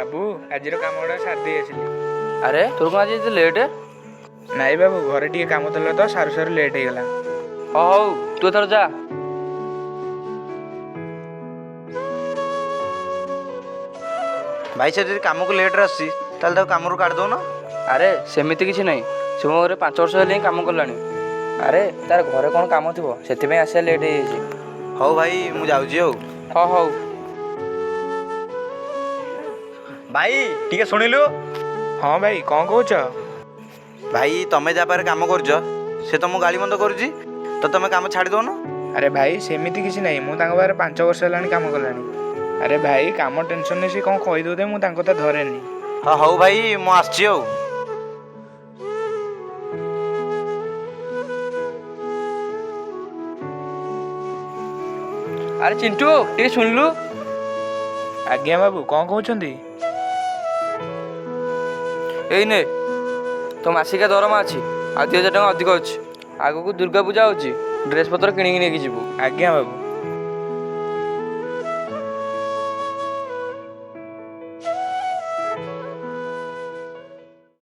ବାବୁ, ଆଜିର କାମ ଗୁଡ଼ା ସାରି ଦେଇ ଆସିଲି। ଆରେ, ତୋର କ'ଣ ଆଜି ଏତେ ଲେଟ୍? ନାଇଁ ବାବୁ, ଘରେ ଟିକେ କାମ ଥିଲା ତ ସାରୁ ସାରୁ ଲେଟ୍ ହେଇଗଲା। ହଉ ହଉ, ତୁ ଏଥର ଯା। ଭାଇ, ସେ ଯଦି କାମକୁ ଲେଟ୍ରେ ଆସୁଛି, ତାହେଲେ ତାକୁ କାମରୁ କାଢ଼ି ଦଉନ। ଆରେ, ସେମିତି କିଛି ନାହିଁ। ସେ ମୋ ଘରେ 5 ବର୍ଷ ହେଲେ ହିଁ କାମ କଲାଣି। ଆରେ, ତାର ଘରେ କ'ଣ କାମ ଥିବ, ସେଥିପାଇଁ ଆସିବା ଲେଟ୍ ହେଇଯାଇଛି। ହଉ ଭାଇ, ମୁଁ ଯାଉଛି ଆଉ। ହଁ, ହଉ। ଭାଇ, ଟିକେ ଶୁଣିଲୁ? ହଁ ଭାଇ, କ'ଣ କହୁଛ? ଭାଇ, ତମେ ଯାହା ପାଖରେ କାମ କରୁଛ, ସେ ତମକୁ ଗାଳି ମନ୍ଦ କରୁଛି ତ ତମେ କାମ ଛାଡ଼ି ଦଉନ। ଆରେ ଭାଇ, ସେମିତି କିଛି ନାହିଁ। ମୁଁ ତାଙ୍କ ପାଖରେ 5 ବର୍ଷ ହେଲାଣି କାମ କଲାଣି। ଆରେ ଭାଇ, କାମ ଟେନସନରେ ସେ କ'ଣ କହିଦେଉଥିବେ, ମୁଁ ତାଙ୍କ କଥା ଧରେନି। ହଁ, ହଉ ଭାଇ, ମୁଁ ଆସୁଛି ଆଉ। ଆରେ ଚିଣ୍ଟୁ, ଟିକେ ଶୁଣିଲୁ? ଆଜ୍ଞା ବାବୁ, କ'ଣ କହୁଛନ୍ତି? ଏଇ ନେ, ତୋ ମାସିକା ଦରମା ଅଛି ଆଉ 2000 ଟଙ୍କା ଅଧିକ ଅଛି। ଆଗକୁ ଦୁର୍ଗା ପୂଜା ହେଉଛି, ଡ୍ରେସ୍ ପତ୍ର କିଣିକି ନେଇକି ଯିବୁ। ଆଜ୍ଞା ବାବୁ।